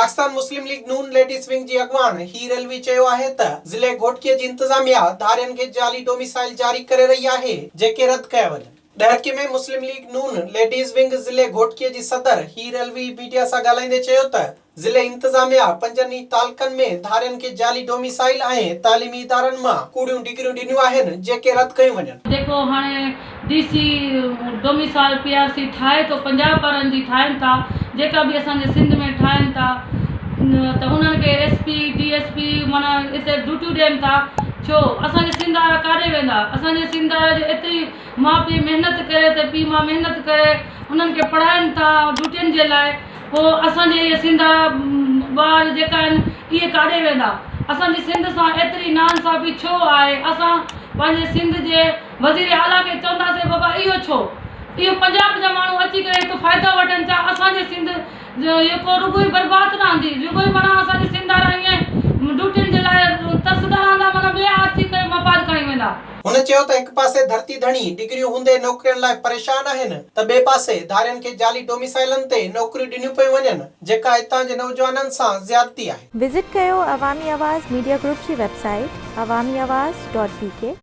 Pakistan Muslim League Noon ladies wing جي اڳواڻ هير علوي چيو آهي ته ضلعي گهوٽڪي جي انتظاميا ڌارين کي جعلي ڊوميسائل جاري ڪري رهي آهي جيڪي رد ڪيا وڃن. Daharki ۾ Muslim League Noon ladies wing ضلعي گهوٽڪي جي صدر هير علوي ميڊيا سان ڳالهائيندي چيو ته ضلعي انتظاميا پنجن ئي تعلقن ۾ ڌارين کي جعلي ڊوميسائيل ۽ تعليمي ادارن مان ڪوڙيون ڊگريون ڏنيون آهن، جيڪي رد ڪيون وڃن. جيڪو هاڻي D C domicile P R C ٺاهي ٿو پنجاب وارن جي ٺاهين ٿا جيڪا به اسان جي سنڌ ۾ ٺاهين ٿا ته انهن کي S P D S P معنيٰ اتي ڊيوٽيون ڏين ٿا ڇو اسان جي سنڌ وارا ڪاڏي ويندا اسان جي سنڌ وارا جو ايتري ماء پيء محنت ڪري ته پيء ماء محنت ڪري انهن کي پڙهائين ٿا ڊيوٽين جي لاء پوء اسان جي اهي سنڌ وارا ٻار جيڪا آهن اهي ڪاڏي ويندا؟ اسان جي سنڌ سان ايتري ناانصافي ڇو آهي؟ اسان پنهنجي سنڌ جي وزير اعليٰ کي چونداسين بابا اهو ڇو؟ اهو پنجاب جا ماڻهو اچي ڪري هت فائدو وٺن ڇا اسان جي سنڌ اهو ڪو رڳو ئي برباد رهندي رڳو ئي معنيٰ اسان جي سنڌ وارا ائين ڊيوٽين جي لاء ترسندا رهندا معنيٰ ٻيا اچي ڪري مفاد کڻي ويندا. هن چيو ته هڪ پاسي ڌرتي ڌڻي ڊگريون هوندي نوڪرين لاء پريشان آهن ته ٻئي پاسي ڌارين کي جعلي ڊوميسائلن تي نوڪريون ڏنيون پيون وڃن جيڪا هتان جي نوجوانن سان زيادتي آهي. وزٽ ڪيو عوامي آواز ميڊيا گروپ جي website Awami Awaz dot B K.